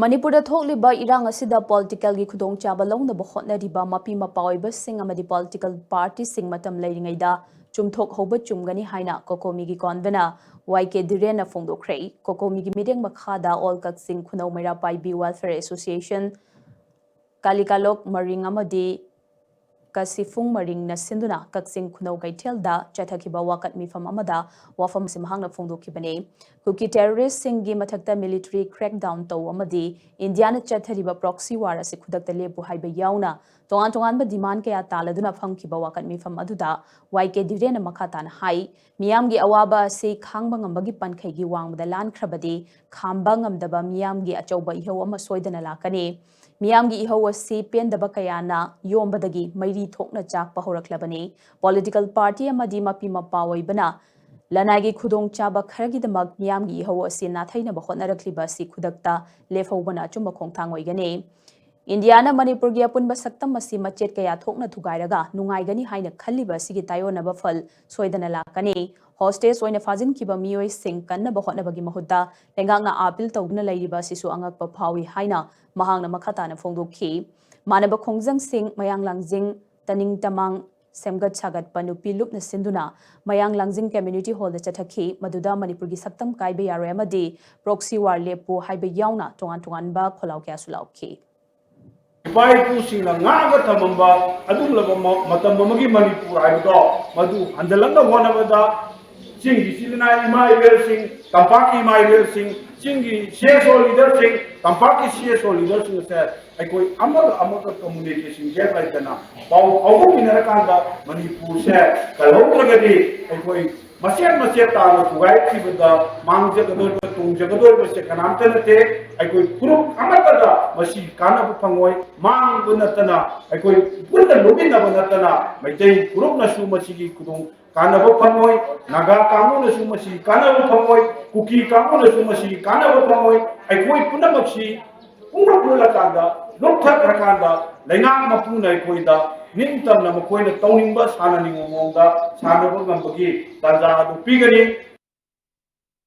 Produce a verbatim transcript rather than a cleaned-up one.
ꯃꯅꯤꯄꯨꯔꯗ ꯊꯣꯛꯂꯤꯕ ꯏꯔꯥꯡ ꯑꯁꯤꯗ ꯄꯣꯂꯤꯇꯤꯀꯦꯜꯒꯤ ꯈꯨꯗꯣꯡꯆꯥꯕ ꯂꯧꯅꯕ ꯍꯣꯠꯅꯔꯤꯕ ꯃꯄꯤ ꯃꯄꯥ ꯑꯣꯏꯕꯁꯤꯡ ꯑꯃꯗꯤ ꯄꯣꯂꯤꯇꯤꯀꯦꯜ ꯄꯥꯔꯇꯤꯁꯤꯡ ꯃꯇꯝ ꯂꯩꯔꯤꯉꯩꯗ ꯆꯨꯝꯊꯣꯛꯍꯧꯕ ꯆꯨꯝꯒꯅꯤ ꯍꯥꯏꯅ ꯀꯣꯀꯣꯃꯤꯒꯤ ꯀꯣꯟꯚꯦꯅꯔ ꯋꯥꯏ ꯀꯦ ꯙꯤꯔꯦꯟꯅ ꯐꯣꯡꯗꯣꯛꯈ꯭ꯔꯦ꯫ ꯀꯣꯀꯣꯃꯤꯒꯤ ꯃꯤꯠꯌꯦꯡ ꯃꯈꯥꯗ ꯑꯣꯜ ꯀꯛꯆꯤꯡ ꯈꯨꯅꯧ ꯃꯩꯔꯥ ꯄꯥꯏꯕꯤ ꯋꯦꯜꯐꯤꯌꯔ ꯑꯦꯁꯣꯁꯤꯌꯦꯁꯟ, ꯀꯥꯂꯤꯀꯥꯂꯣꯛ ꯃꯔꯤꯡ ꯑꯃꯗꯤ ꯀꯁꯤꯐꯨꯡ ꯃꯔꯤꯡꯅ ꯁꯤꯟꯗꯨꯅ ꯀꯛꯆꯤꯡ ꯈꯨꯅꯧ ꯀꯩꯊꯦꯜꯗ ꯆꯠꯊꯈꯤꯕ ꯋꯥꯀꯠ ꯃꯤꯐꯝ ꯑꯃꯗ ꯋꯥꯐꯝ ꯑꯁꯤ ꯃꯍꯥꯛꯅ ꯐꯣꯡꯗꯣꯛꯈꯤꯕꯅꯤ꯫ ꯀꯨꯀꯤ ꯇꯦꯔꯣꯔꯤꯁ꯭ꯠꯁꯤꯡꯒꯤ ꯃꯊꯛꯇ ꯃꯤꯂꯤꯇꯔꯤ ꯀ꯭ꯔꯦꯛꯗꯥꯎꯟ ꯇꯧ ꯑꯃꯗꯤ ꯏꯟꯗꯤꯌꯥꯅ ꯆꯠꯊꯔꯤꯕ ꯄ꯭ꯔꯣꯛꯁꯤ ꯋꯥꯔ ꯑꯁꯤ ꯈꯨꯗꯛꯇ ꯂꯦꯞꯄꯨ ꯍꯥꯏꯕ ꯌꯥꯎꯅ ꯇꯣꯉꯥꯟ ꯇꯣꯉꯥꯟꯕ ꯗꯤꯃꯥꯟ ꯀꯌꯥ ꯇꯥꯜꯂꯗꯨꯅ ꯐꯝꯈꯤꯕ ꯋꯥꯀꯠ ꯃꯤꯐꯝ ꯑꯗꯨꯗ ꯋꯥꯏ ꯀꯦ ꯙꯤꯔꯦꯟꯅ ꯃꯈꯥ ꯇꯥꯅ ꯍꯥꯏ, ꯃꯤꯌꯥꯝꯒꯤ ꯑꯋꯥꯕ ꯑꯁꯤ ꯈꯥꯡꯕ ꯉꯝꯕꯒꯤ ꯄꯟꯈꯩꯒꯤ ꯋꯥꯡꯃꯗ ꯂꯥꯟꯈ꯭ꯔꯕꯗꯤ ꯈꯥꯝꯕ ꯉꯝꯗꯕ ꯃꯤꯌꯥꯝꯒꯤ ꯑꯆꯧꯕ ꯏꯍꯧ ꯑꯃ ꯁꯣꯏꯗꯅ ꯂꯥꯛꯀꯅꯤ꯫ ꯃꯤꯌꯥꯝꯒꯤ ꯏꯍꯧ ꯑꯁꯤ ꯄꯦꯟꯗꯕ ꯀꯌꯥꯅ ꯌꯣꯝꯕꯗꯒꯤ ꯃꯩꯔꯤ ꯊꯣꯛꯅ ꯆꯥꯛꯄ ꯍꯧꯔꯛꯂꯕꯅꯤ꯫ ꯄꯣꯂꯤꯇꯤꯀꯦꯜ ꯄꯥꯔꯇꯤ ꯑꯃꯗꯤ ꯃꯄꯤ ꯃꯄꯥ ꯑꯣꯏꯕꯅ ꯂꯅꯥꯏꯒꯤ ꯈꯨꯗꯣꯡꯆꯥꯕ ꯈꯔꯒꯤꯗꯃꯛ ꯃꯤꯌꯥꯝꯒꯤ ꯏꯍꯧ ꯑꯁꯤ ꯅꯥꯊꯩꯅꯕ ꯍꯣꯠꯅꯔꯛꯂꯤꯕ ꯑꯁꯤ ꯈꯨꯗꯛꯇ ꯂꯦꯞꯍꯧꯕꯅ ꯑꯆꯨꯝꯕ ꯈꯣꯡꯊꯥꯡ ꯑꯣꯏꯒꯅꯤ꯫ ꯏꯟꯗꯤꯌꯥꯅ ꯃꯅꯤꯄꯨꯔꯒꯤ ꯑꯄꯨꯟꯕ ꯁꯛꯇꯝ ꯑꯁꯤ ꯃꯆꯦꯠ ꯀꯌꯥ ꯊꯣꯛꯅ ꯊꯨꯒꯥꯏꯔꯒ ꯅꯨꯡꯉꯥꯏꯒꯅꯤ ꯍꯥꯏꯅ ꯈꯜꯂꯤꯕ ꯑꯁꯤꯒꯤ ꯇꯥꯏꯑꯣꯟꯅꯕ ꯐꯜ ꯁꯣꯏꯗꯅ ꯂꯥꯛꯀꯅꯤ꯫ ꯍꯣꯁꯇꯦꯖ ꯑꯣꯏꯅ ꯐꯥꯖꯤꯟꯈꯤꯕ ꯃꯤꯑꯣꯏꯁꯤꯡ ꯀꯟꯅꯕ ꯍꯣꯠꯅꯕꯒꯤ ꯃꯍꯨꯠꯇ ꯂꯩꯉꯥꯛꯅ ꯑꯥꯄꯤꯜ ꯇꯧꯗꯨꯅ ꯂꯩꯔꯤꯕ ꯑꯁꯤꯁꯨ ꯑꯉꯛꯄ ꯐꯥꯎꯏ ꯍꯥꯏꯅ ꯃꯍꯥꯛꯅ ꯃꯈꯥ ꯇꯥꯅ ꯐꯣꯡꯗꯣꯛꯈꯤ꯫ ꯃꯥꯟꯅꯕ ꯈꯣꯡꯖꯪꯁꯤꯡ ꯃꯌꯥꯡ ꯂꯥꯡꯖꯤꯡ, ꯇꯅꯤꯡ ꯇꯃꯥꯡ, ꯁꯦꯝꯒꯠ ꯁꯥꯒꯠꯄ ꯅꯨꯄꯤ ꯂꯨꯞꯅ ꯁꯤꯟꯗꯨꯅ ꯃꯌꯥꯡ ꯂꯥꯡꯖꯤꯡ ꯀꯝꯃ꯭ꯌꯨꯅꯤꯇꯤ ꯍꯣꯜꯗ ꯆꯠꯊꯈꯤ꯫ ꯃꯗꯨꯗ ꯃꯅꯤꯄꯨꯔꯒꯤ ꯁꯛꯇꯝ ꯀꯥꯏꯕ ꯌꯥꯔꯣꯏ ꯑꯃꯗꯤ ꯄ꯭ꯔꯣꯛꯁꯤ ꯋꯥꯔ ꯂꯦꯞꯄꯨ ꯍꯥꯏꯕ ꯌꯥꯎꯅ ꯇꯣꯉꯥꯟ ꯇꯣꯉꯥꯟꯕ ꯈꯣꯜꯂꯥꯎ ꯀꯌꯥꯁꯨ ꯂꯥꯎꯈꯤ꯫ ꯏꯄꯥ ꯏꯄꯨꯁꯤꯡꯅ ꯉꯥꯛꯑꯒ ꯊꯝꯃꯝꯕ ꯑꯗꯨꯒꯨꯝꯂꯕ ꯃ-, ꯃꯇꯝ ꯑꯃꯒꯤ ꯃꯅꯤꯄꯨꯔ ꯍꯥꯏꯕꯗꯣ ꯃꯗꯨ ꯍꯟꯖꯤꯜꯂꯛꯅꯕ ꯍꯣꯠꯅꯕꯗ ꯆꯤꯡꯒꯤ ꯏꯆꯤꯜ ꯏꯅꯥꯏ ꯏꯃꯥ ꯏꯕꯦꯜꯁꯤꯡ, ꯇꯝꯄꯥꯛꯀꯤ ꯏꯃꯥ ꯏꯕꯦꯜꯁꯤꯡ, ꯆꯤꯡꯒꯤ ꯁꯤ ꯑꯦꯁ ꯑꯣ ꯂꯤꯗꯔꯁꯤꯡ, ꯇꯝꯄꯥꯛꯀꯤ ꯁꯤ ꯑꯦꯁ ꯑꯣ ꯂꯤꯗꯔꯁꯤꯡ ꯑꯁꯦ ꯑꯩꯈꯣꯏ ꯑꯃꯒ ꯑꯃꯒ ꯀꯝꯃ꯭ꯌꯨꯅꯤꯀꯦꯁꯟ ꯒꯦꯞ ꯂꯩꯇꯅ ꯄꯥꯎ ꯐꯥꯎꯗꯣꯛꯃꯤꯟꯅꯔꯀꯥꯟꯗ ꯃꯅꯤꯄꯨꯔꯁꯦ ꯀꯜꯍꯧꯗ꯭ꯔꯒꯗꯤ ꯑꯩꯈꯣꯏ ꯃꯆꯦꯠ ꯃꯆꯦꯠ ꯇꯥꯅ ꯊꯨꯒꯥꯏꯈꯤꯕꯗ ꯃꯥꯡꯖꯒꯗꯧꯔꯤꯕ, ꯇꯣꯡꯖꯒꯗꯧꯔꯤꯕꯁꯦ ꯀꯅꯥꯝꯇ ꯅꯠꯇꯦ꯫ ꯑꯩꯈꯣꯏ ꯐꯨꯔꯨꯞ ꯑꯃꯠꯇꯗ ꯃꯁꯤ ꯀꯥꯟꯅꯕ ꯐꯪꯉꯣꯏ꯫ ꯃꯥꯡꯕ ꯅꯠꯇꯅ, ꯑꯩꯈꯣꯏ ꯄꯨꯟꯅ ꯂꯨꯃꯤꯟꯅꯕ ꯅꯠꯇꯅ ꯃꯩꯇꯩ ꯐꯨꯔꯨꯞꯅꯁꯨ ꯃꯁꯤꯒꯤ ꯈꯨꯗꯣꯡ ꯀꯥꯟꯅꯕ ꯐꯪꯉꯣꯏ, ꯅꯥꯒꯥ ꯀꯥꯡꯕꯨꯅꯁꯨ ꯃꯁꯤꯒꯤ ꯀꯥꯟꯅꯕ ꯐꯪꯉꯣꯏ, ꯀꯨꯀꯤ ꯀꯥꯡꯕꯨꯅꯁꯨ ꯃꯁꯤꯒꯤ ꯀꯥꯟꯅꯕ ꯐꯪꯉꯣꯏ꯫ ꯑꯩꯈꯣꯏ ꯄꯨꯝꯅꯃꯛꯁꯤ ꯄꯨꯡꯂꯨꯞ ꯂꯨꯞꯂꯀꯥꯟꯗ, ꯂꯨꯞꯊꯈ꯭ꯔꯀꯥꯟꯗ ꯂꯩꯉꯥꯛ ꯃꯄꯨꯅ ꯑꯩꯈꯣꯏꯗ ꯅꯤꯡꯇꯝꯅ ꯃꯈꯣꯏꯅ ꯇꯧꯅꯤꯡꯕ ꯁꯥꯟꯅꯅꯤꯡꯕ ꯃꯑꯣꯡꯗ ꯁꯥꯟꯅꯕ ꯉꯝꯕꯒꯤ ꯇꯥꯟꯖꯥ ꯑꯗꯨ ꯄꯤꯒꯅꯤ꯫